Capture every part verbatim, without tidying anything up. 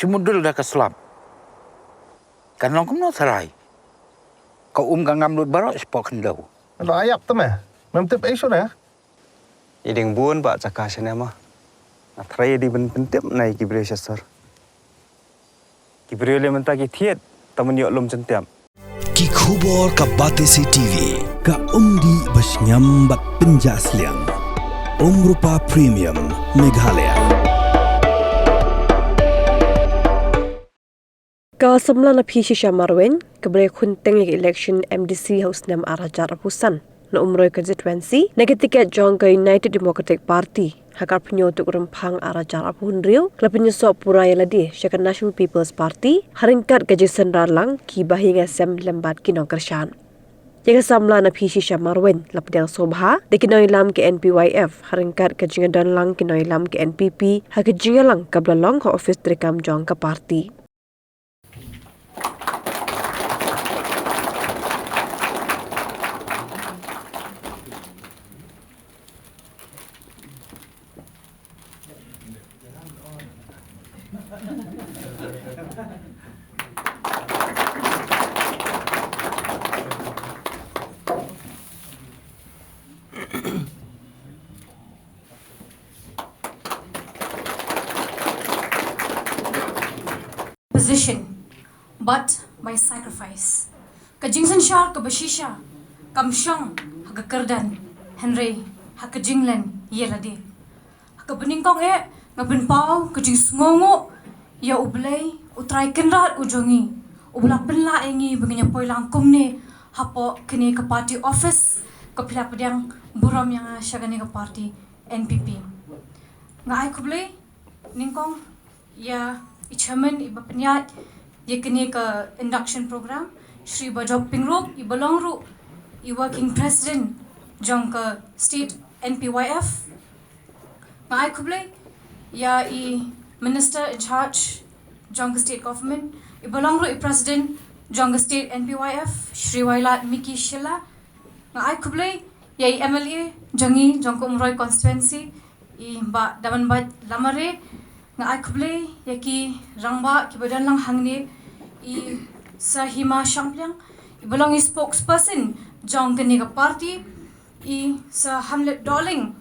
Ki mudul da ka slap. Kan long kumno tharai. Ka um ka ngam lut baroh shapoh khyndew. Lo ayap te me. Mem tip ei shuh ne. I ding bun ba jaka shane ma. Nga tharai i ding ban pyntip na i ki briew sha sor. Ki briew le mynta ki thied, ta man ïoh lum jyntiap. Ki khubor ka Batesi T V, ka umdih ba shngiam bad pynjah sliang. Umrupa Premium, Meghalaya. Ka samla na Phi Shisha Marwein, kaba la khun teng ïa ka election M D C ha u snem ar hajar arphew san na Umroi constituency, na ka tiket jong ka United Democratic Party, ha ka arphew hynñiew tarik u Rymphang ar hajar arphew hynriew, ka la pynïasoh pura ïa lade sha ka National People's Party, ha ryngkat ka jingsynrar lang ki bahaïing hasem lem bad ki nongkyrshan. Ïa ka samla na Phi Shisha Marwein la pdiang sngewbha da ki nongïalam ka N P Y F, ha ryngkat ka jingdon lang ki nongïalam ka N P P, ha ka jingïalang kaba la long ha ophis treikam jong ka party. Position, but by sacrifice. Ka jingsynshar kaba shisha kam shong ha ka kyrdan, hynrei ha ka jinglen ïa lade. Ha kaba nyngkong eh nga pynpaw ka jingsngewnguh ïa U Blei, U Trai Kynrad u jong ngi, uba la pynlah ïa ngi ba ngin ïa poi lang kumne hapoh kane ka party office, kaba phi la pdiang burom ïa nga sha kane ka party N P P. Nga ai khublei nyngkong ïa i chairman iba pynïaid ïa kane ka induction program, Shri Bajop Pyngrope, iba long ruh i working president jong ka state N P Y F. Nga ai khublei ïa i minister in charge jong ka state government, iba long ruh i president jong ka state N P Y F, Shri Wailadmiki Shylla. Nga ai khublei ïa i M L A jong ngi jong ka Umroi constituency, i Bah Damanbait Lamare. Nga ai khublei ïa ki rangbah kiba don lang hangne, i Sir Hima Shangpliang, iba long i spokesperson jong kane ka party, i Sir Hamlet Dohling,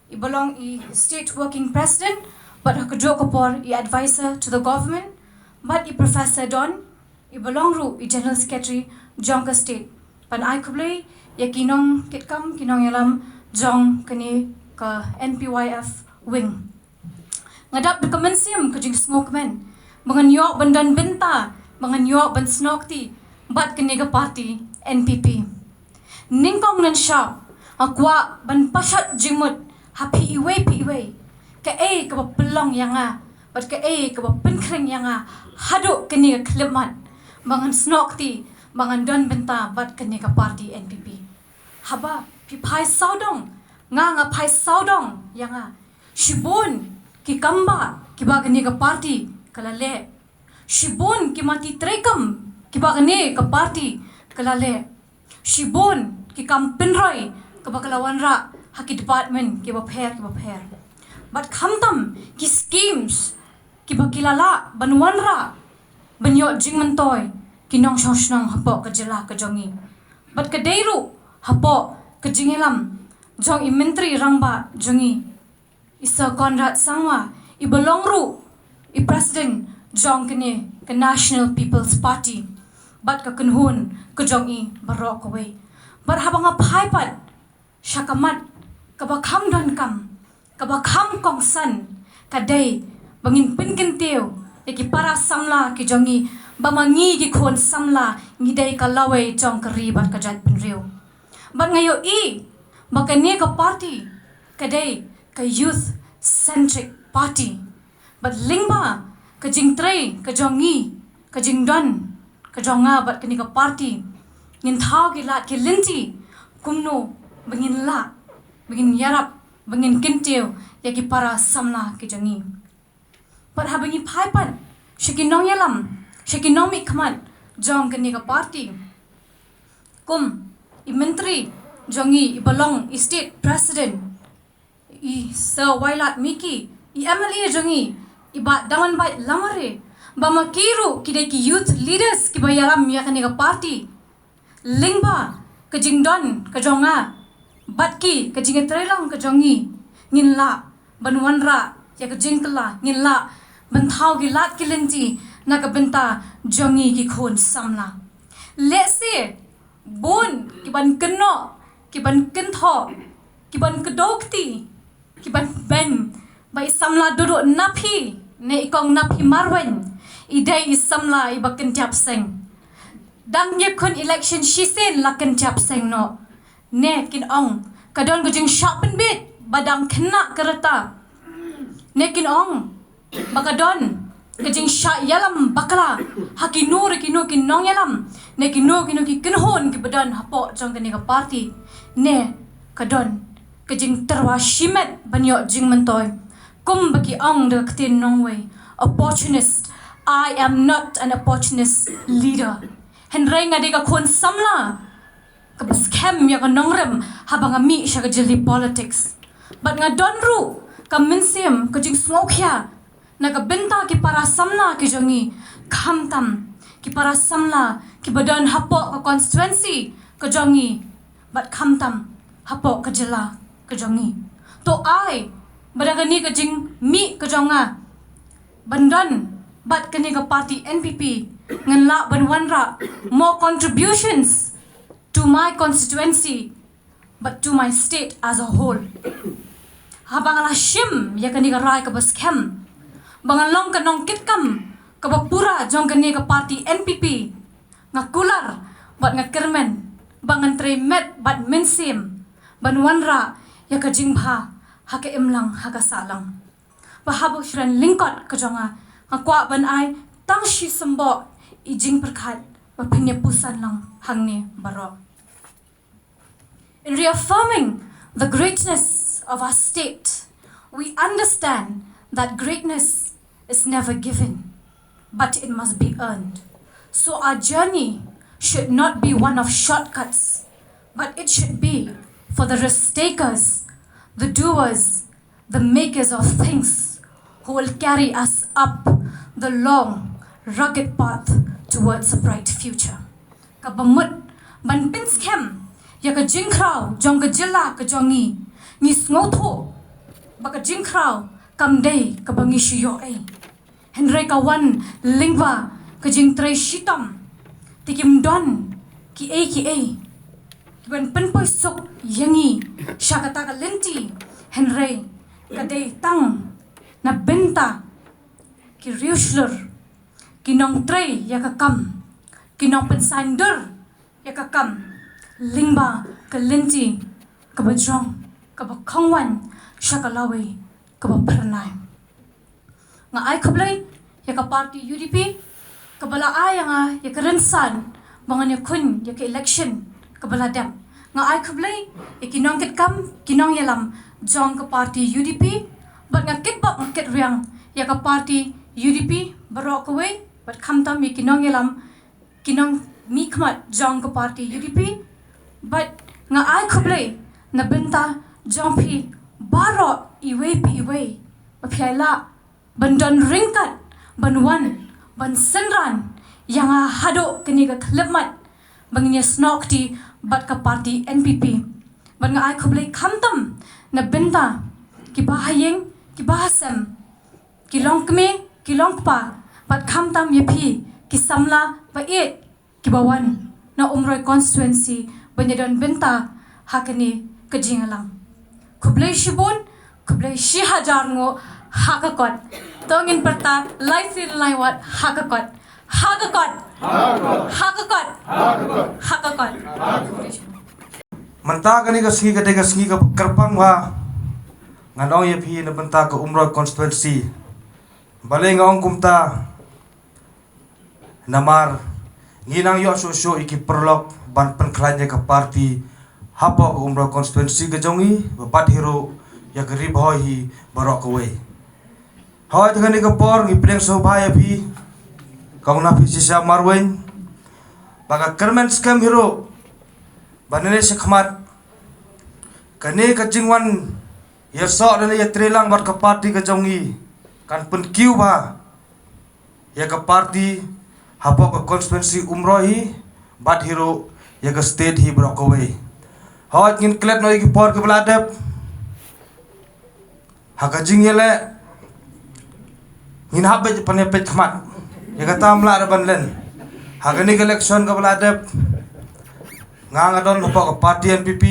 iba long i state working president, bad ha kajuh ka por i advisor to the government, bad i Professor Don, iba long ruh i General Secretary jong ka state. Ban ai khublei ïa ki nongkitkam, ki nongïalam jong kane ka N P Y F wing. Nga dap da ka mynsiem ka jingsngewkmen ba ngan ïoh ban don bynta, ba ngan ïoh ban snoh kti bad kane ka party N P P. Nyngkong nyngshap nga kwah ban pashat jingmut ha phi iwei pa iwei, kaei kaba pynlong ïa nga bad kaei kaba pynkhring ïa nga haduh kane ka khyllipmat ba ngan snoh kti, ba ngan don bynta bad kane ka party N P P. Haba phi phai sawdong, nga nga phai sawdong ïa nga. Shibun ki kambah kiba kane ka party ka la leh. Shibun ki mati treikam kiba kane ka party ka la leh. Shibun ki kam pynroi kaba ka la wanrah ha ki department kiba pher kiba pher. Bad khamtam ki schemes kiba ki la lah ban wanrah ban ïoh jingmyntoi ki nongshong shnong hapoh ka jylla ka jong ngi. Bad ka dei ruh hapoh ka jingïalam jong i Myntri Rangbah jong ngi, i Sir Conrad Sangma, iba long ruh i president jong kane ka National People's Party, bad ka kynhun ka jong i baroh kawei. Bad haba nga phai pat sha ka mat kaba kham donkam, kaba kham kongsan, ka dei ba ngin pynkyntiew ïa ki para samla ki jong ngi ba ma ngi ki khun samla ngi dei ka lawei jong ka ri bad ka jaitbynriew. Bad nga ïohi ba kane ka party ka dei ka youth centric party. Bad lyngba ka jingtrei ka jong ngi, ka jingdon ka jong nga bad kane ka party, ngin thaw ki lad ki lynti kumno ba ngin lah, ba ngin ïarap, ba ngin kyntiew ïa ki para samla ki jong ngi. Bad haba ngi phai pat sha ki nongïalam, sha ki nongmihkhmat jong kane ka party, kum i Myntri jong ngi iba long i state president, i Sir Wailadmiki, i M L A jong ngi i Bah Damanbait Lamare, Ba ma ki ruh ki dei ki youth leaders kiba ïalam ïa kane ka party. Lyngba ka jingdon ka jong nga bad ki, ka jingïatreilang ka jong ngi, ngin lah ban wanrah ïa ka jingkylla, ngin lah ban thaw ki lad ki lynti na ka bynta jong ngi ki khun samla. Lehse bun ki ban kynnoh, ki ban kynthoh, ki ban kdew kti, ki ban beiñ ba i samla Duh Duh na phi ne i kong na phi marweiñ i dei i samla iba kyntiap seng. Dang ïakhun election shisien la kyntiap seng noh. Ne kin ong ka don ka jingshah pynbit ba dang khynnah ka rta. Ne kin ong ba ka don ka jingshah ïalam bakla ha kino re kino ki nongïalam ne kino kino ki kynhun kiba don hapoh jong kane ka party. Ne ka don ka jingtyrwa shimet ban ïoh jingmyntoi. Kumba ki ong da ka ktien nongwei, opportunist. I am not an opportunist leader. Hynrei nga dei ka khun samla kaba skhem ïa ka nongrim haba nga mih sha ka jylli politics. Bad nga don ruh ka mynsiem ka jingsngewkhia na ka bynta ki para samla ki jong ngi, khamtam ki para samla kiba don hapoh ka constituency ka jong ngi, bad khamtam hapoh ka jylla ka jong ngi. To ai ba da kane ka jingmih ka jong nga ban don bad kane ka party N P P, ngan lah ban wanrah more contributions to my constituency, but to my state as a whole. Haba nga la shim ïa kane ka rai kaba skhem ba ngan long ka nongkitkam kaba pura jong kane ka party N P P, nga kular bad nga kyrmen ba ngan trei met bad mynsiem ban wanrah ïa ka jingbha ha ka imlang ha ka sahlang. Ba haba u shren lyngkot ka jong nga, nga kwah ban ai tang shi symboh i jingpyrkhat ba phin ïa puson lang hangne baroh. In reaffirming the greatness of our state, we understand that greatness is never given, but it must be earned. So our journey should not be one of shortcuts, but it should be for the risk takers, the doers, the makers of things who will carry us up the long, rugged path towards a bright future. Kaba mut ban pynskhem ïa ka jingkhraw jong ka jylla ka jong ngi, ngi sngewthuh ba ka jingkhraw kam dei kaba ngi shu ïoh ei. Hynrei ka wan lyngba ka jingtrei shitom. Te kim don kiei kiei kiban pynpoi suk ïa ngi sha kata ka lynti. Hynrei ka dei tang na bynta ki riewshlur, ki nongtrei ïa ka kam, ki nongpynsaiñdur ïa ka kam lyngba ka lynti kaba jrong, kaba khongwaiñ sha ka lawei kaba phyrnai. Nga ai khublei ïa ka party U D P kaba la ai ïa nga ïa ka rynsan ba ngan ïakhun ïa ka election kaba la dep. Nga ai khublei ïa ki nongkitkam, ki nongïalam jong ka party U D P, bad nga kitbok nga kitriang ïa ka party U D P baroh kawei, bad khamtam ïa ki nongïalam, ki nongmihkhmat jong ka party U D P, bad nga ai khublei na bynta jong phi baroh iwei pa iwei ba phi ai lah ban don ryngkat, ban wan ban synran ïa nga haduh kane ka khyllipmat ba ngin ïa snoh kti bad ka party N P P. Bad nga ai khublei khamtam na bynta ki bahaïing, ki bahasem, ki longkmie, ki longkpa, bad khamtam ïa phi ki samla ba ïeit kiba wan na Umroi constituency ban ïa don bynta ha kane ka jingïalang. Khublei shibun, khublei shi hajar nguh, ha ka kot. To ngin pyrta lai sien lai wat, ha ka kot. Ha ka kot. Ha ka kot. Ha ka kot. Mynta kane ka sngi ka dei ka sngi kaba kyrpang bha ngan ong ïa phi na bynta ka Umroi constituency. Balei nga ong kumta? Namar ngi nang ïoh shuh shuh ïa ki paralok ban pynkhlaiñ ïa ka party hapoh ka Umroi constituency ka jong ngi, bad hi ruh ïa ka Ri Bhoi hi baroh kawei. Hooid, ha kane ka por ngi pdiang sngewbha ïa phi, kong na phi shisha marweiñ, ba nga kyrmen skhem hi ruh ba nangne shakhmat kane ka jingwan ïasoh lane ïatreilang bad ka party ka jong ngi kan pynkiew bha ïa ka party hapoh ka constituency Umroi hi, bad hi ruh ïa ka state hi baroh kawei. Hooid, ngin klet noh ïa ki por kiba la dep. Ha ka jingïaleh ngin hap beit ban ïa peit khmat. Ïa kata ym lah ruh ban len. Ha kane ka election kaba la dep, nga nga don hapoh ka party N P P,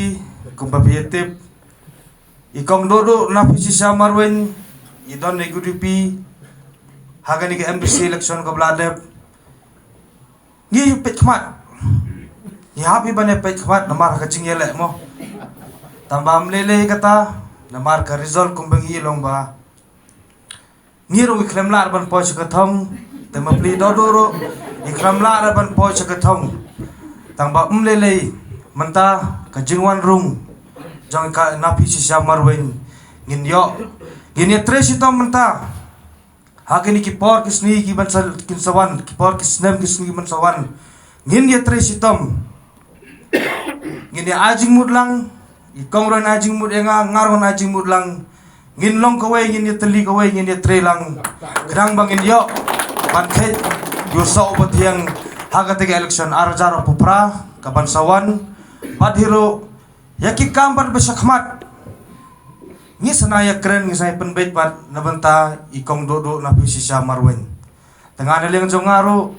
kumba phi ïa tip. I Kong Dodo Naphi Shisha Marwein i don na U D P. Ha kane ka M D C election kaba la dep, ngi peit khmat. Ngi hap hi ban ïa peit khmat namar ka jingïaleh mo. Tangba ym lei lei kata, namar ka result kumba ngi long ba ngi ruh ngi khlem lah ban poi sha ka thong, te ma pli Dodo ruh ngi khlem lah ban poi sha ka thong. Tangba ym lei lei, mynta ka jingwan rung jong ka Naphi Shisha Marwein ngin ïoh, ngin ïa trei shitom mynta. Ha kine ki por ki sngi ki ban sa, kin sa wan, ki por ki snem ki sngi ki ban sa wan, ngin ïa trei shitom. Ngin ïa ai jingmut lang, i Kong ruh un ai jingmut ïa nga, nga ruh ngan ai jingmut lang. Ngin long kawei, ngin ïa tylli kawei, ngin ïa trei lang. Khnang ba ngin ïoh ban kheit ïa u soh uba thiang ha kata ka election ar hajar arphew phra ka ban sa wan. Bad hi ruh ïa ki kam bad ba shakhmat, ngi sa nang ïa kren, ngi sa nang ïa pynbeit bad na bynta i Kong Dodo Naphi Shisha Marwein. Te nga na liang jong nga ruh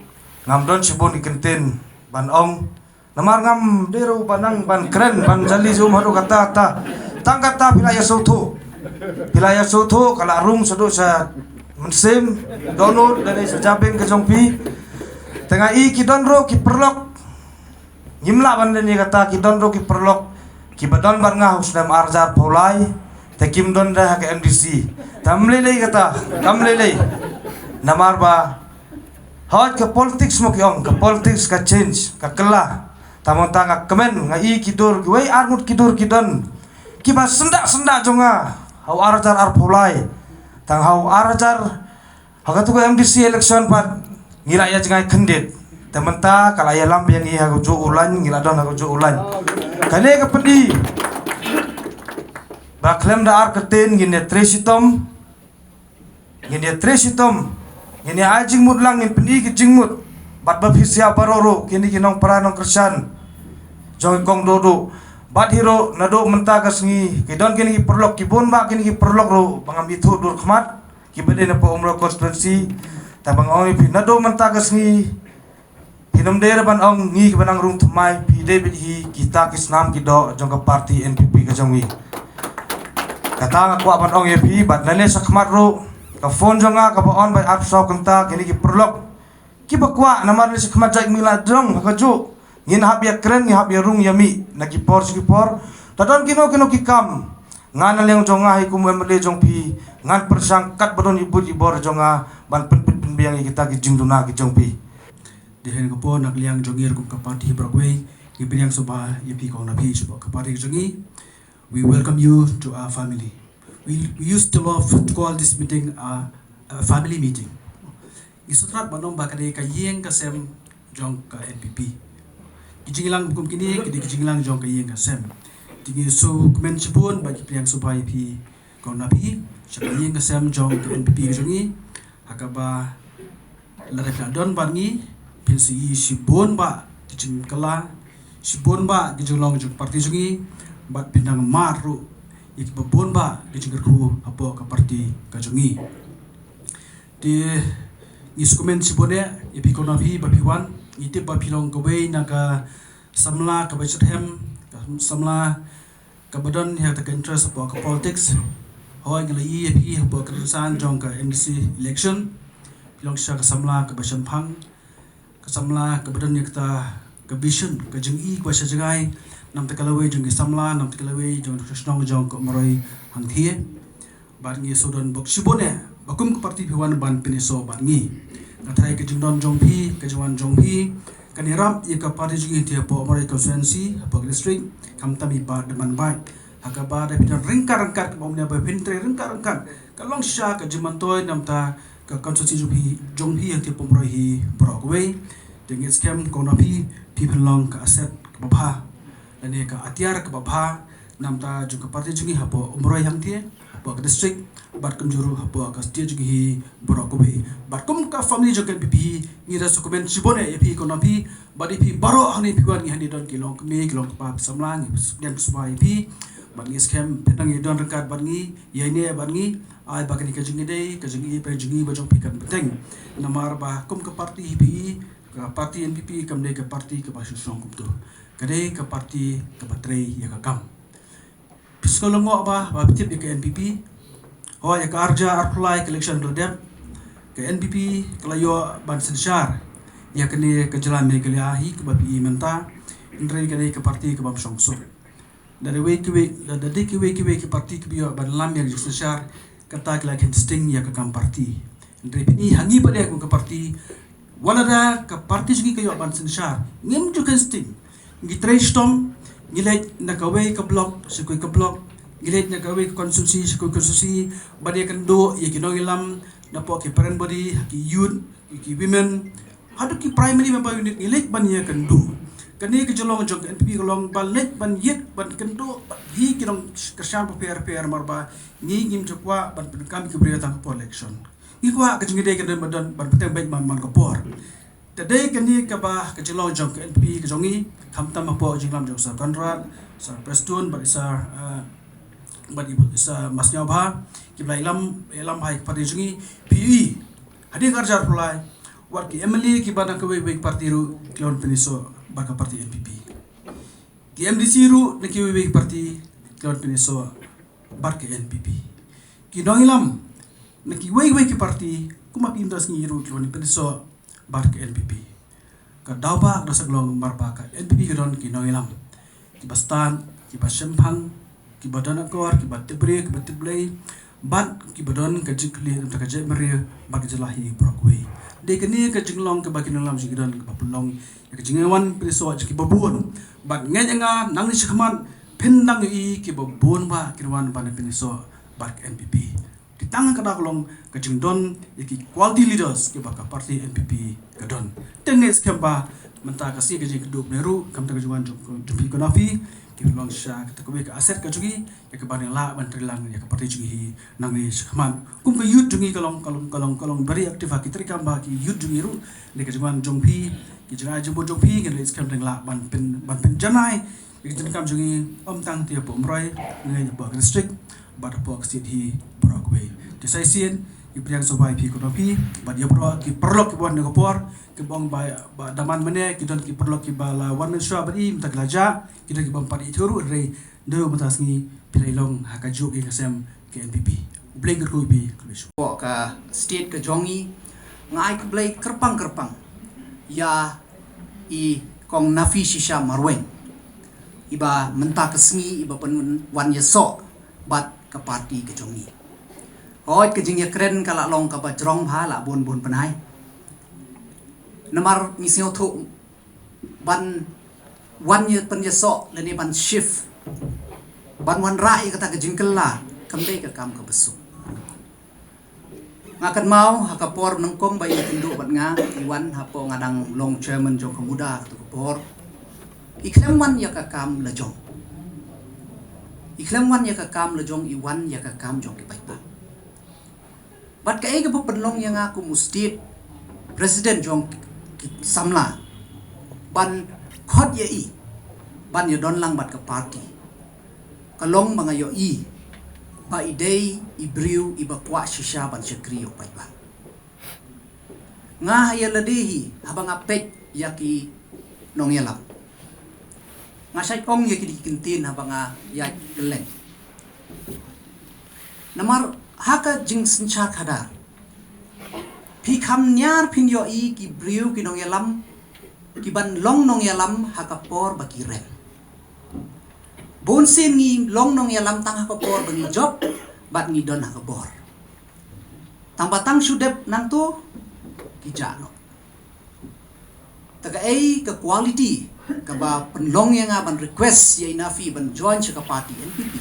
ngam don shibun ki kyntien ban ong. Namar ngam dei ruh ban nang ban kren ban jali jum haduh katta katta. Tang katta phi la ïa sngewthuh. Phi la ïa sngewthuh ka la rung shaduh sha mynsiem, dohnud lane sha jabieng ka jong phi. Te nga i ki don ruh ki paralok. Ngim lah ban len ïa kata, ki don ruh ki paralok kiba don bad nga ha u snem ar hajar arphew lai, te kim don da ha ka M D C. Te ym lei lei kata, kam lei lei. Namar ba hooid ka politics mo ki ong, ka politics ka change, ka kylla. Te mynta nga kmen, nga i ki dur, kiwei ar ngut ki dur ki don kiba syndah syndah jong nga ha u ar hajar arphew lai. Tang ha u ar hajar Ha katu ka M D C election pat ngi la ïa jngai khyndiat. Te mynta ka la ïalam biang ngi ha kajuh u lain, ngi la don ha kajuh u lain. Kane ka pyni ba khlem da ar kyrteng ngin ïa trei shitom. Ngin ïa trei shitom. Ngin ïa ai jingmut lang, ngin pyni ki jingmut. Bad ba phi sngewbha baroh ruh kine ki nongpara nongkyrshan jong i Kong Dodo. Bad hi ruh naduh mynta ka sngi ki don kine ki paralok, ki bun bah kine ki paralok ruh ba ngam ithuh dur khmat. Kiba dei na poh Umroi constituency. Tang ba nga ong ïa phi naduh mynta ka sngi phin ym dei ruh ban ong ngi kiba nang rung thymmai, phi dei beit hi kita ki snam ki doh jong ka party N P P ka jong ngi. Kata nga kwah ban ong ïa phi, bad nangne shakhmat ruh ka phone jong nga kaba on bad arphew saw kynta, kine ki paralok kiba kwah namar lei shakhmat jait ngi la dang ha kajuh. Ngin hap ïa kren, ngin hap ïa rung ïa mih na ki por sha ki por. Te don kino kino ki kam, nga na liang jong nga hi kum u M L A jong phi, ngan pyrshang katba don i buit i bor jong nga ban pynbit pynbiang ïa kita ki jingduna ki jong phi. Te ha kane ka por na ka liang jong ngi ruh kum ka party baroh kawei, ngi pdiang sngewbha ïa phi Kong Naphi shapoh ka party jong ngi. We welcome you to our family. We, we used to love to call this meeting a, a family meeting. Ngi sngewthuh ban ong ba ka dei ka ïing ka sem jong ka N P P. Ki jingïalang kum kine ki dei ki jingïalang jong ka ïing ka sem. Te ngi sngewkmen shibun bad ngi pdiang sngewbha ïa phi Kong Naphi sha ka ïing ka sem jong ka N P P ka jong ngi. Ha kaba lada phi la don bad ngi, phin sa ïohi shibun bah ki jingkylla, shibun bah ki jinglong jong ka party jong ngi, bad phin nang mad ruh ïa kiba bun bah ki jingkyrkhu hapoh ka party ka jong ngi. Te ngi sngewkmen shibun eh ïa phi Kong Naphi ba phi wan. Ngi tip ba phi long kawei na ka samla kaba shitrhem, ka samla kaba don ïa kata ka interest hapoh ka politics. Hooid, nga la ïohi ïa phi hapoh ka rynsan jong ka M D C election. Phi long shisha ka samla kaba shemphang, ka samla kaba don ïa kata ka vision, ka jingïohi kaba shajngai na bynta ka lawei jong ki samla, na bynta ka lawei jong ka shnong jong ka Umroi hangthie. Bad ngi sngewdon bok shibun eh ba kum ka party phi wan ban pynïasoh bad ngi. Nga tharai ka jingdon jong phi, ka jingwan jong phi kan ïarap ïa ka party jong ngi hangthie hapoh Umroi constituency, hapoh ka district, khamtam i Bah Dkhar Wahlang. Ha kaba da phi don ryngkat ryngkat kaba ym nia ba phin trei ryngkat ryngkat, ka long shisha ka jingmyntoi na bynta ka constituency jong phi, jong phi hangthie hapoh Umroi hi baroh kawei. Te ngi skhem Kong Naphi, phi phin long ka asset kaba bha lane ka atiar kaba bha na bynta jong ka party jong ngi hapoh Umroi hangthie, hapoh ka district bad kumjuh ruh hapoh ka state jong ngi hi baroh kawei. Bad kum ka family jong ka N P P hi, ngi da sa kmen shibun ïa phi, kong Nafi, bad ïa phi baroh hangne phi wan, ngi hangne don ki longkmie ki longkpa, ki samla, ngi pdiang sngewbha ïa phi. Bad ngi skhem phi nang ïa don ryngkat bad ngi, ïa ine bad ngi, ai ba kane ka jingïadei, ka jingïadei ba jong ngi bad jong phi kan bteng. Namar ba kum ka party hi phi, ka party N P P kam dei ka party kaba shu shong kumto. Ka dei ka party kaba trei ïa ka kam. Phi sngew lyngngoh ba, ba phi tip ïa ka N P P. Hooid, ïa ka arhajar arphew lai ka election la dep, ka N P P ka la ïoh ban synshar ïa kane ka jylla Meghalaya hi kaba phi i mynta. Hynrei ka dei ka party kabym shong suk. Da dei kiwei, da, da dei kiwei kiwei ki party kiba ïoh ban lam ïa ka jingsynshar, kata ki la kheiñ sting ïa ka kam party. Hynrei phi i ha ngi pat kum ka party, wat la da ka party jong ngi ka ïoh ban synshar, ngim ju kheiñ sting. Ngi trei shitom, ngi leit na kawei ka block sha kawei ka block, ngi leit na kawei ka constituency sha kawei ka constituency, ban ïakynduh ïa ki nongïalam, napoh ki parent body, ha ki youth, ïa ki women, haduh ki primary member unit, ngi leit ban ïakynduh. Kane ka jinglong jong ka N P P ka long ban leit ban ïit ban kynduh bad hi ki nongkyrshan bapher bapher, namar ba ngi ngim ju kwah ban pynkam ïa ki briew tang hapoh election. Ngi kwah ka jingïadei ka don ba don ban bteng beit man man ka por. Te dei kane kaba ka jinglong jong ka N P P ka jong ngi, khamtam hapoh ka jingïalam jong Sir Conrad, Sir Prestone bad Sir, eh, bad i Sir Masniawbha, kiba la ïalam, ïalam bha ïa ka party jong ngi. Phi i hadien ka arhajar arphew lai, wat ki M L A kiba na kawei kawei ka party ruh ki la wan pynïasoh bad ka party N P P. Ki M D C ruh na kiwei kiwei ki party ki la wan pynïasoh bad ka N P P. Ki nongïalam na kiwei kiwei ki party, kum ma phi im da sngi ruh ki la wan pynïasoh bad ka N P P. Ka daw ba ka da sa long namar ba ka N P P ka don ki nongïalam kiba stad, kiba shemphang, kiba don akor, kiba tip briew, kiba tip Blei, bad kiba don ka jingkylli na ka jaitbynriew bad ka jylla hi baroh kawei. Dei kane ka jinglong kaba ki nongïalam jong ngi ki don, kaba pynlong ïa ka jingwan pynïasoh jong kiba bun. Bad nga ngeit, nga ngeit nangne shakhmat phin nang ïohi kiba bun ba kin wan ban pynïasoh bad ka N P P. Te tang kata ka long ka jingdon ïa ki quality leaders kiba ka party N P P ka don. Te nga ngeit skhem ba mynta ka sngi ka jingïakynduh mynne ruh, khamtam ka jingwan jong, jong phi, kong Nafi, ki long shisha kata kawei ka asset ka jong ngi, ïa kaba ngin lah ban trei lang ïa ka party jong ngi hi nangne shakhmat. Kum ka youth jong ngi ka long, ka long, ka long, ka long very active ha ki treikam, ba ki youth jong ngi ruh, dei ka jingwan jong phi, ki jingai jingmut jong phi, ngi ngeit skhem dang lah ban pyn, ban pynjanai ïa ki jingkam jong ngi, ym tang te hapoh Umroi, ngi hapoh ka district bad hapoh ka state hi baroh kawei. Te sa shisien ngi pdiang sngewbha ïa phi, kong Nafi, bad ïa baroh ki paralok kiba wan ha kane ka por, kiba ong ba, ba da man mynne ki don ki paralok kiba la wan mynshuwa bad i, mynta ki la jah, ki don kibym pat i thuru, hynrei naduh mynta sngi phi la long ha kajuh ka ïing ka sem ka N P P. U Blei un kyrkhu ïa phi, khublei shibun. Hapoh ka state ka jong ngi, nga ai khublei kyrpang kyrpang ïa i kong Nafi Shisha Marwein, iba mynta ka sngi iba pynwan ïasoh bad ka party ka jong ngi. Hooid, ka jingïakren ka la long kaba jrong bha, la bun bun bnai. Namar ngi sngewthuh ban wan ïa pynïasoh lane ban shift, ban wanrah ïa kata ka jingkylla, kam dei ka kam kaba suk. Nga kynmaw ha ka por nyngkong ba i ïakynduh bad nga, i wan hapoh nga dang long chairman jong ka MUDA kato ka por. I khlem wan ïa ka kam la jong. I khlem wan ïa ka kam la jong, i wan ïa ka kam jong ki paidbah. Bad kaei kaba pynlong ïa nga kum u state president jong ki samla ban khot ïa i ban ïadon lang bad ka party, ka long ba nga ïohi ba i dei i briew iba kwah shisha ban shakri ïa u paidbah. Nga ha ïa lade hi, haba nga peit ïa ki nongïalam, nga shait ong ïa ki da ki kyntien haba nga ïaid kylleng. Namar ha ka jingsynshar khadar, phi kham niar phin ïohi ki briew, ki nongïalam, ki ban long nongïalam ha ka por ba ki rem. Bun sien ngi long nongïalam tang ha ka por ba ngi jop bad ngi don ha ka bor. Tang ba tang shu dep nangto ki jah noh. Te kaei ka quality kaba pynlong ïa nga ban request ïa i Nafi ban join sha ka party N P P?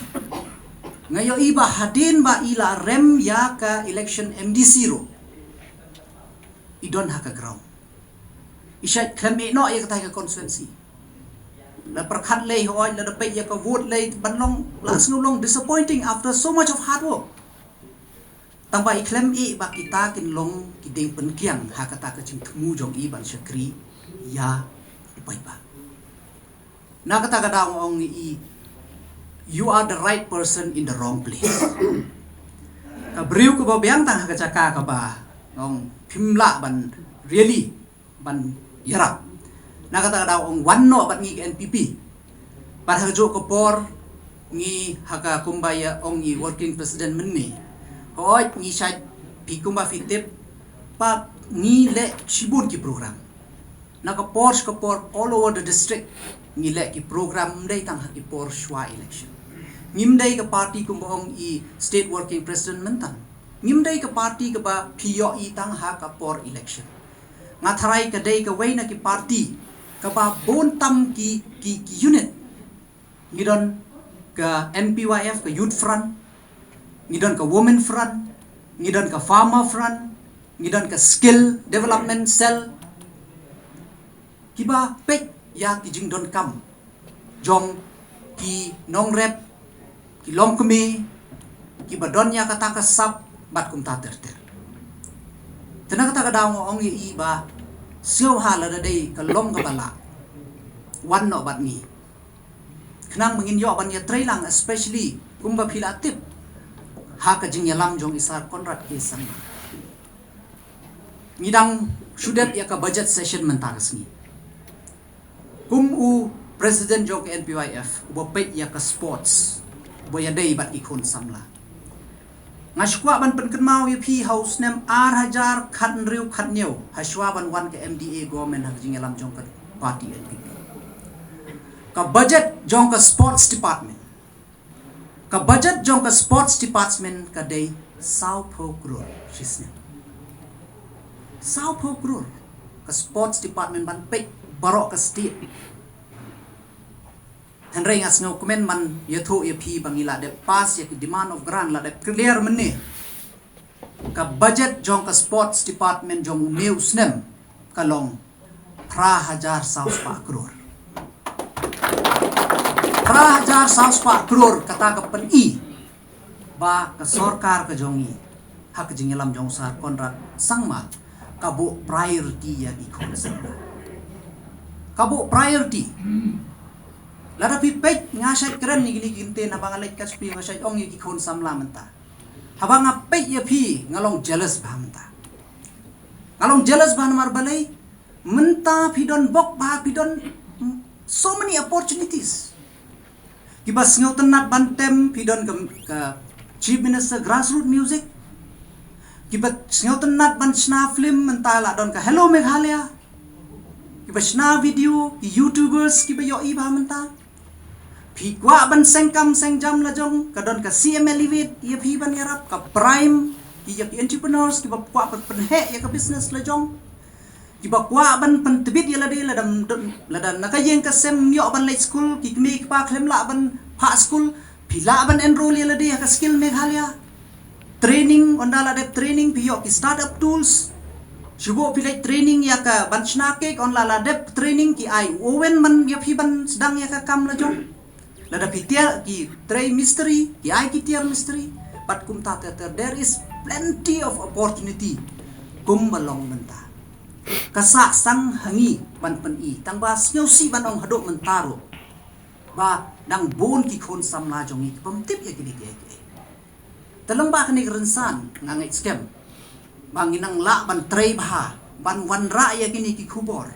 Nga ïohi ba hadien ba i la rem ïa ka election M D C ruh, i don ha ka ground. I shait khlem ïeh noh ïa kata ka constituency. La pyrkhat lei hoi, la da peit ïa ka vote lei ban long, la sngew long disappointing after so much of hard work. Tang ba i khlem i ba kita kin long ki ding pynkiang ha kata ka jingthmu jong i ban shakri ïa u paidbah. Na kata ka daw ong i, you are the right person in the wrong place. Ka briew kaba biang tang ha ka jaka kaba ong phim lah ban really ban ïarap. Na kata ka daw ong wan noh bad ngi ka N P P. Bad ha ka juh ka por ngi ha ka kumba ïa ong i working president mynne. Hoi ngi shait phi kumba phi tip ba ngi leh shibun ki program. Na ka por sha ka por all over the district ngi leh ki program ym dei tang ha ki por shwa election. Ngim dei ka party kumba ong i state working president mynta. Ngim dei ka party kaba phi ïoh i tang ha ka por election. Nga tharai ka dei kawei na ki party kaba bun tam ki, ki, ki unit. Ngi don ka N P Y F, ka Youth Front, ngi don ka Women Front, ngi don ka Farmer Front, ngi don ka Skill Development Cell. Kiba peit ïa ki jingdonkam jong ki nongrep, ki longkmie, kiba don ïa kata ka sap bad kumta ter ter. Te na kata ka daw nga ong ïa i ba sngewbha lada dei ka long kaba lah, wan noh bad ngi. Khnang ba ngin ïoh ban ïatrei lang, especially kumba phi la tip ha ka jingïalam jong i Sir Conrad K Sangma. Ngi dang shu dep ïa ka budget session mynta ka sngi. Kum u president jong ka N P Y F uba peit ïa ka sports, uba ïadei bad ki khun samla, nga shu kwah ban pynkynmaw ïa phi ha u snem ar hajar khathynriew khathynñiew, ha shuwa ban wan ka M D A government ha ka jingïalam jong ka party N P P, ka budget jong ka sports department, ka budget jong ka sports department ka dei sawphew klur shisnem. Sawphew klur ka sports department ban peit baroh ka state. Hynrei nga sngewkmen ban ïathuh ïa phi ba ngi la dep pass ïa ki demand of grant, la dep clear mynne. Ka budget jong ka sports department jong une u snem ka long phra hajar saw spah klur. Phra hajar saw spah klur, kata ka pyni ba ka sorkar ka jong ngi ha ka jingïalam jong Sir Conrad Sangma ka buh priority ïa ki khun samla. Ka buh priority. Lada phi peit, nga shait kren ïa kine ki ktien haba nga leit Kashmir, nga shait ong ïa ki khun samla mynta. Haba nga peit ïa phi nga long jealous bha mynta. Nga long jealous bha namar balei? Mynta phi don bok bha, phi don, mm, so many opportunities. Kiba sngewtynnat ban tem, phi don ka, ka Chief Minister Grassroots Music. Kiba sngewtynnat ban shna film, mynta la don ka Hello Meghalaya. Kiba shna video, ki YouTubers kiba ïohi bha mynta. Phi kwah ban seng kam seng jam la jong, ka don ka C M Elevate ïa phi ban ïarap, ka Prime, ki ïa ki entrepreneurs kiba kwah ban pynheh ïa ka business la jong. Kiba kwah ban pyntbit ïa lade lada, lada na ka ïing ka sem ym ïoh ban leit skul, ki kmie ki kpa khlem lah ban phah skul, phi lah ban enroll ïa lade ha ka Skill Meghalaya. Training, ynda la dep training phi ïoh ki startup tools. Shu buh phi leit training ïa ka ban shna cake, ynda la dep training ki ai u oven ban ïa phi ban sdang ïa ka kam la jong. Lada phi tiar ki trei mistri, ki ai ki tiar mistri. Bad kumta ter ter, there is plenty of opportunity kumba long mynta. Ka sah sang ha ngi ban pyni, tang ba sngewsih ban ong haduh mynta ruh ba dang bun ki khun samla jong ngi ki bym tip ïa kine kiei kiei. Te lyngba kane ka rynsan nga ngeit skhem ba ngin nang lah ban trei bha ban wanrah ïa kine ki khubor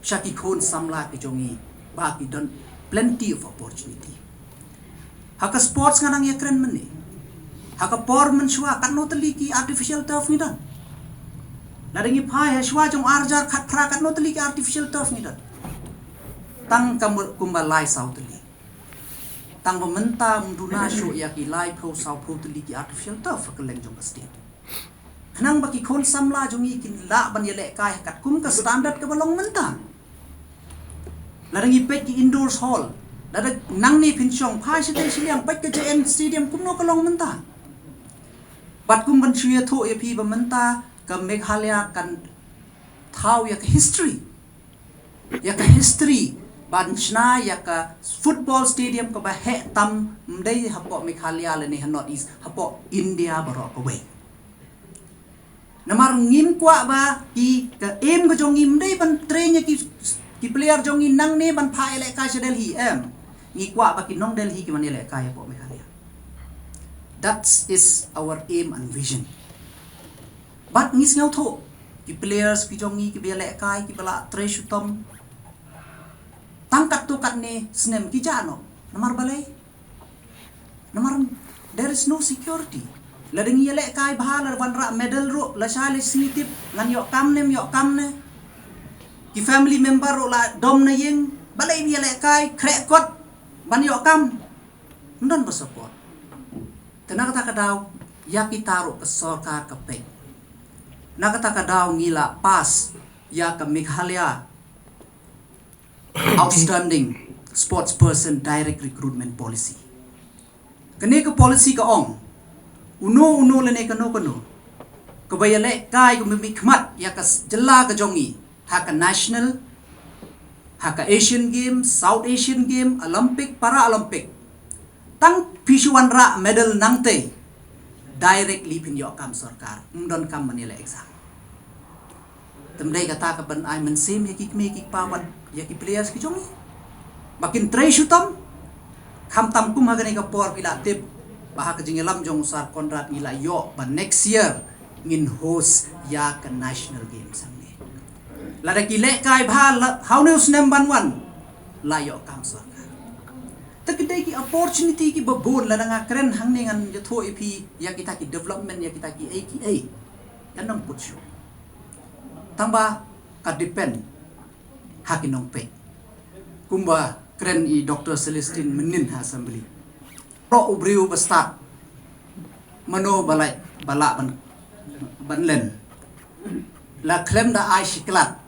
sha ki khun samla ki jong ngi ba ki don plenty of opportunity. Ha ka sports nga nang ïa kren mynne. Ha ka por mynshuwa katno tylli ki artificial turf ngi don? Lada ngi phai ha shuwa jong ar hajar khatphra katno tylli ki artificial turf ngi don? Tang ka mut kumba lai saw tylli. Tang ba mynta ym duna shuh ïa ki laiphew sawphew tylli ki artificial turf ha kylleng jong ka state. Khnang ba ki khun samla jong ngi kin lah ban ïalehkai ha katkum ka standard kaba long mynta. Lada ngi peit ki indoor hall, lada nangne phin shong, phai shatei shiliang peit ka J N Stadium kumno ka long mynta. Bad kum ban shu ïathuh ïa phi ba mynta ka Meghalaya kan thaw ïa ka history. Ïa ka history ban shna ïa ka football stadium kaba heh tam, ym dei hapoh Meghalaya lane ha North East, hapoh India baroh kawei. Namar ngim kwah ba ki, ka aim ka jong ngi ym dei ban train ïa ki, ki player jong ngi nangne ban phah ïalehkai sha Delhi, em. Ngi kwah ba ki nong Delhi ki ban ïalehkai hapoh Meghalaya. That is our aim and vision. Bad ngi sngewthuh, ki players ki jong ngi kiba ïalehkai, kiba la trei shitom, tang katto katne snem ki jah noh. Namar balei? Namar there is no security. Lada ngi ïalehkai bha, lada wanrah medal ruh, lashai lashisngi tip, ngan ïoh kam ne ym ïoh kam ne. Ki family member ruh la dom na ïing, balei ym ïalehkai, khreh kot ban ïoh kam. Ym don ba support. Te na kata ka daw, ïa kita ruh ka sorkar ka peit. Na kata ka daw ngi la pass ïa ka Meghalaya Outstanding Sports Person Direct Recruitment Policy. Kane ka policy ka ong, uno uno lane kano kano kaba ïalehkai, kaba mihkhmat ïa ka jylla ka jong ngi ha ka national, ha ka Asian Games, South Asian Game, Olympic, Para Olympic, tang phi shu wanrah medal nangtei, directly phin ïoh kam sorkar, ym don kam ban ïaleh exam. Te ym dei kata ka ban ai mynsiem ïa ki kmie ki kpa, wan ïa ki players ki jong ngi ba kin trei shitom. Khamtam kum ha kane ka por phi la tip ba ha ka jingïalam jong u Sir Conrad ngi la ïoh ba next year ngin host ïa ka National Games hangne. Lada ki lehkai bha, la, ha une u snem ban wan la ïoh kam sorkar. Te ki dei ki opportunity kiba bun. Lada nga kren hangne ngan ïathuh ïa phi ïa kita ki development, ïa kita ki ei ki ei. Kan ym kut shuh. Tangba ka depend ha ki nongpeit. Kumba kren i Doctor Celestine mynnin ha assembly. Pro u briew ba stad, mano ba lah, ba lah ban, ban len. La khlem da ai shi klat.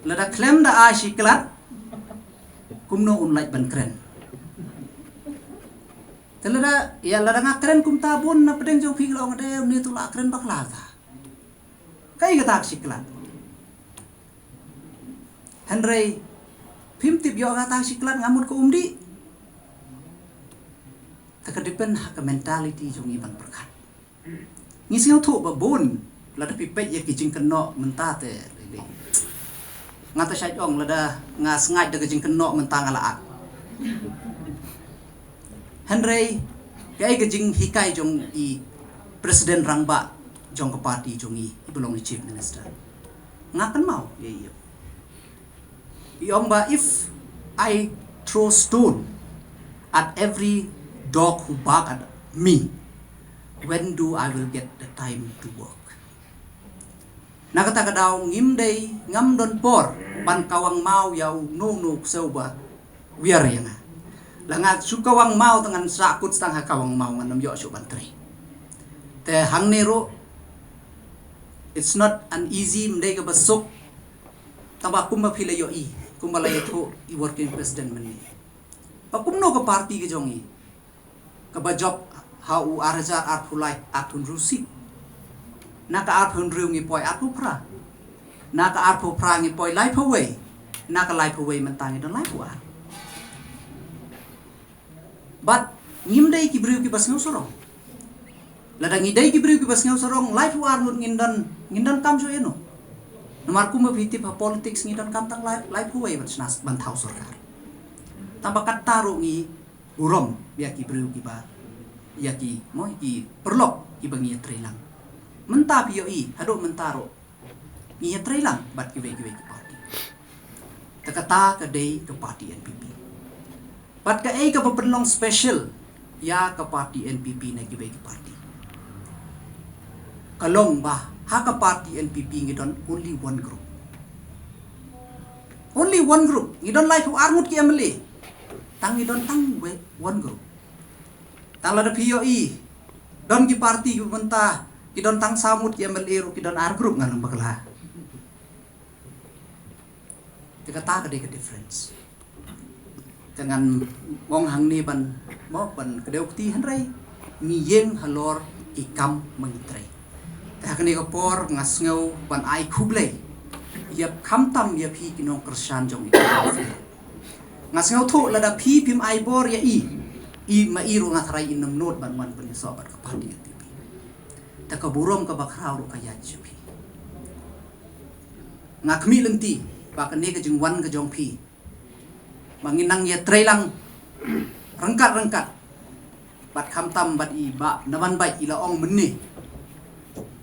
Lada khlem da ai shi klat, kumno un lah ban kren? Te lada, ïa lada nga kren kumta, bun na pdeng jong phi ki la ong, de, une tu la kren bakla ta. Kaei kata ka shi klat? Hynrei phim tip ïoh kata ka shi klat, nga mut ka um dih. Te ka depend ha ka mentality jong ngi ban pyrkhat. Ngi sngewthuh ba bun, lada phi peit ïa ki jingkynnoh mynta te, nga te shait ong, lada nga sngaid da ka jingkynnoh mynta nga la at. Hynrei kaei ka jinghikai jong i President Rangbah jong ka party jong ngi, iba long i Chief Minister? Nga kynmaw ïa i. I ong ba, if I throw stone at every dog who bark at me, when do I will get the time to work? Na kata ka daw ngim dei, ngam don por ban kawang maw ïa uno uno u ksew ba wiar ïa nga. La nga shu kawang maw te ngan sah kut tang ha kawang maw, ngan ym ïoh shuh ban trei. Te hangne ruh, it's not an easy, ym dei kaba suk. Tangba kumba phi la ïohi, kumba la ïathuh i working president mynne, ba kumno ka party ka jong ngi kaba jop ha u ar hajar arphew lai, arphew hynriew seat. Na ka arphew hynriew ngi poi arphew phra. Na ka arphew phra ngi poi laiphew wei. Na ka laiphew wei mynta ngi don laiphew ar. Bad ngim dei ki briew kiba sngewsarong. Lada ngi dei ki briew kiba sngewsarong, laiphew ar ngut ngin don, ngin don kam shuh ïano? Namar kumba phi tip ha politics ngi don kam tang lai, laiphew wei ban shna, ban thaw sorkar. Tangba kata ruh ngi burom ïa ki briew kiba, ïa ki, mo, ki paralok kiba ngi ïatrei lang. Mynta phi ïohi, haduh mynta ruh ngi ïatrei lang bad kiwei kiwei ki party. Te kata ka dei ka party N P P. Bad kaei kaba pynlong special ïa ka party N P P na kiwei ki party, ka long ba ha ka party N P P ngi don only one group. Only one group. Ngi don laiphew ar ngut ki M L A, tang ngi don tang wei, one group. Tang lada phi ïohi, don ki party kiba mynta ki don tang saw ngut ki M L A ruh ki don ar group, ngan ong bakla. Te kata ka dei ka difference. Te ngan ong hangne ban, mo, ban kdew kti, hynrei ngi ïeng halor ki kam ba ngi trei. Te ha kane ka por nga sngew ban ai khublei ïa khamtam ïa phi ki nongkyrshan jong i. Nga sngewthuh lada phi phim ai bor ïa i, i ma i ruh nga tharai in ym nud ban wan pynïasoh bad ka party N P P. Te ka burom kaba khraw ruh ka ïaid sha phi. Nga khmih lynti ba kane ka jingwan ka jong phi ba ngin nang ïatreilang ryngkat ryngkat. Bad khamtam bad i Bah Naban Beit, i la ong mynne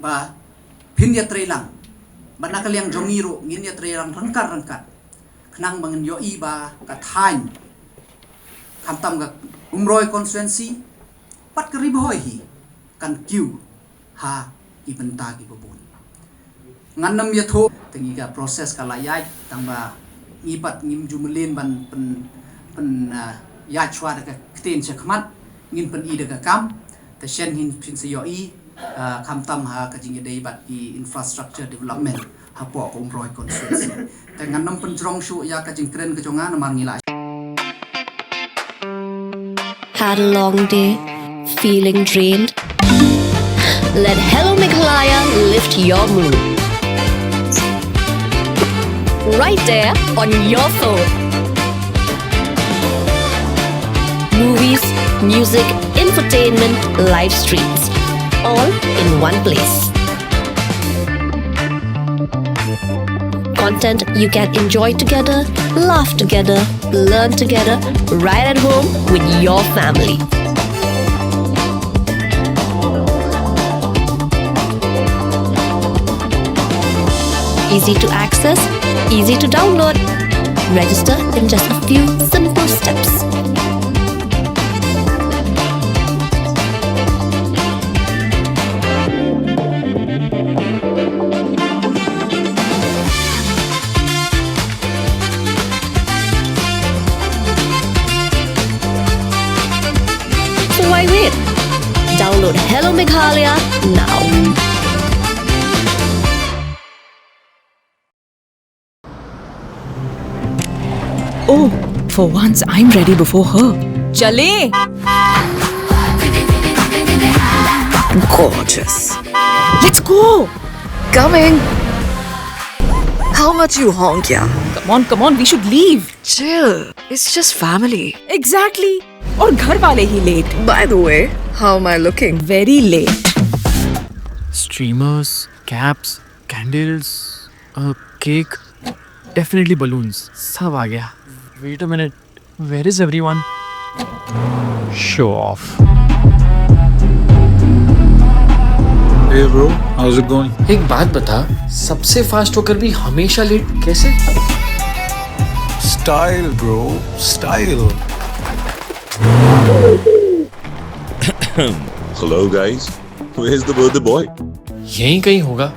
ba phin ïatreilang, bad na ka liang jong ngi ruh ngin ïatreilang ryngkat ryngkat, khnang ba ngin ïohi ba ka thaiñ, khamtam ka Umroi constituency bad ka Ri Bhoi hi kan kiew ha ki bynta kiba bun. Ngan ym ïathuh, te ngi ka process ka la ïaid, tang ba ngi pat ngim ju mlien ban pyn, pyn, ah, ïaid shuwa da ka ktien sha khmat, ngin pyni da ka kam. Te shen hin phin sa ïohi, ah, khamtam ha ka jingïadei bad ki infrastructure development hapoh ka Umroi constituency. Te ngan ym pynjrong shuh ïa ka jingkren ka jong nga namar ngi la. Had a long day? Feeling drained? Let Hello Meghalaya lift your mood. Right there on your phone. Movies, music, entertainment, live streams, all in one place. Content you can enjoy together, laugh together, learn together, right at home with your family. Easy to access, easy to download. Register in just a few simple steps. So why wait? Download Hello Meghalaya now. Oh, for once I'm ready before her. चले। Gorgeous. Let's go. Coming. How much you honk, yeah? Come on, come on, we should leave. Chill. It's just family. Exactly. और घर वाले ही late. By the way, how am I looking? Very late. Streamers, caps, candles, a cake, definitely balloons. सब आ गया. Wait a minute, where is everyone? Show off. Hey bro, how's it going? एक बात बता, सबसे फास्ट होकर भी हमेशा लेट कैसे? Style bro, style. Hello guys, where's the birthday boy? यहीं कहीं होगा,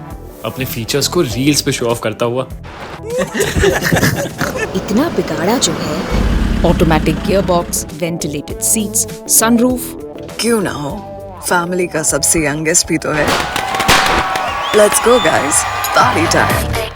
अपने फीचर्स को रील्स पे शो ऑफ करता हुआ. इतना बिगाड़ा जो है. Automatic gearbox, ventilated seats, sunroof. क्यों ना हो, फैमिली का सबसे यंगेस्ट भी तो है. Let's go guys, party time.